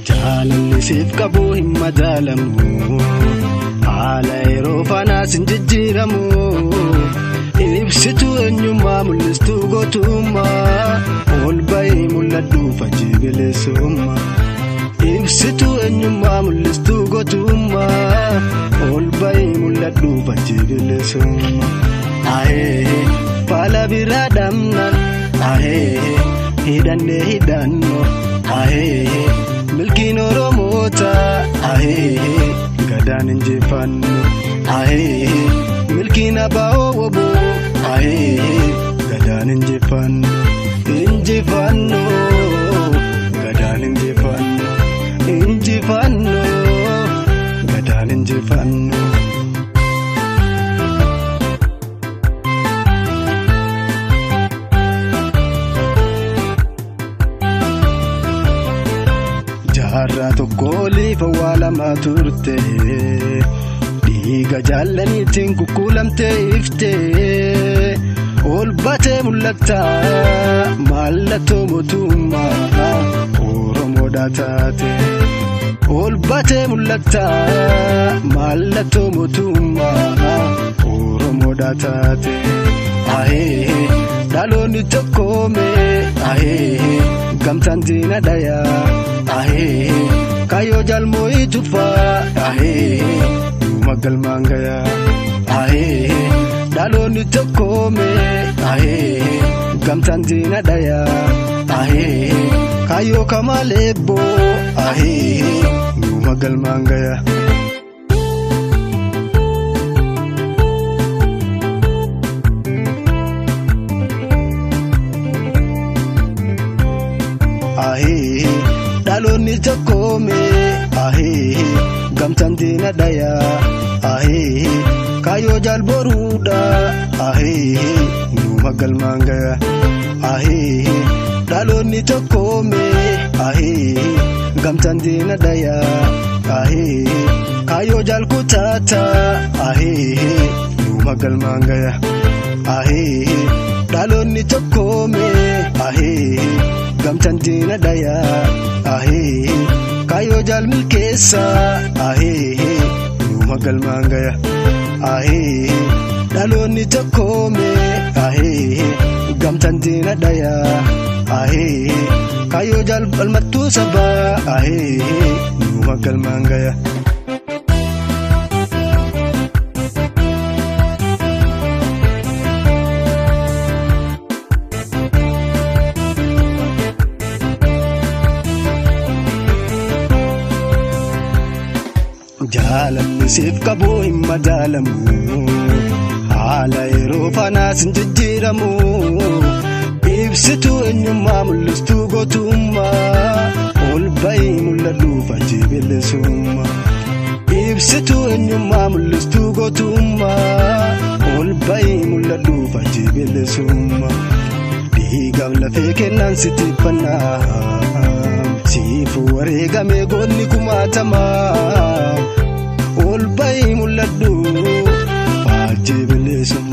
Jaalalli siif qabu hin madaalamu. Haala yeroo faanaas hin jijjiiramu. Ibsituu eenyummaa mul'istuu gootummaa. Ol bahii mul'adhu fakkii bilisummaa. Ibsituu eenyummaa mul'istuu gootummaa. Ol bahii mul'adhu fakkii bilisummaa. Ahee faala biraa dhamnaan. Ahee hidhannee hidhannoo. Ahee milkiin Oromoota. Ahee gadaan injifannu. Ahee milkiin abbaa woboo. Ahee gadaan injifannu. Injifannu gadaan injifannu. Injifannu gadaan injifannu. Jaarraa tokko oliif awwaalamaa turte. Dhiiga jaallaniitiin kukkuulamtee ifte. Ol baatee mul'atta mallattoo mootummaa Oromoodhaa taate. Ol baatee mul'atta mallattoo mootummaa Oromoodhaa taate. Ahee dhaloonni tokkoome ahee gamtaan diina dhayaa ahee kayyoo jalmooyi tufaa ahee dhuma galmaan gayaa ahee dhaloonni tokkoome ahee gamtaan diina dhayaa ahee kayyoo kamaal eebboo ahee dhuma galmaan gayaa. Ahee dhaloonni tokkoome ahee gamtaan diina dhayaa ahee kayyoo jaalboruudha ahee numa galmaan gayaa ahee dhaloonni tokkoome ahee gamtaan diina dhayaa ahee kayyoo jaalkutaata ahee numa galmaan gayaa ahee dhaloonni tokkoome ahee gamtaan diina dhayaa ahee kayyoo jaal milkeessa ahee numa galmaan gaya ahee dhaloonni tokkoome ahee gamtaan diina dhayaa ahee kayyoo jaal falmattuu sabaa ahee numa galmaan gaya. Jaalalli siif qabu hin madaalamu. Haala yeroo faanaas hin jijjiiramu. Ibsituu eenyummaa mul'istuu gootummaa. Ol bahii mul'adhu fakkii bilisummaa. Ibsituu eenyummaa mul'istuu gootummaa. Ol bahii mul'adhu fakkii bilisummaa. Dhiigaaf lafee kennaan si tiffannaa. Siifuu wareegamee goonni kumaatamaa. Ol bahii mul'adhu faajjii bilisummaa.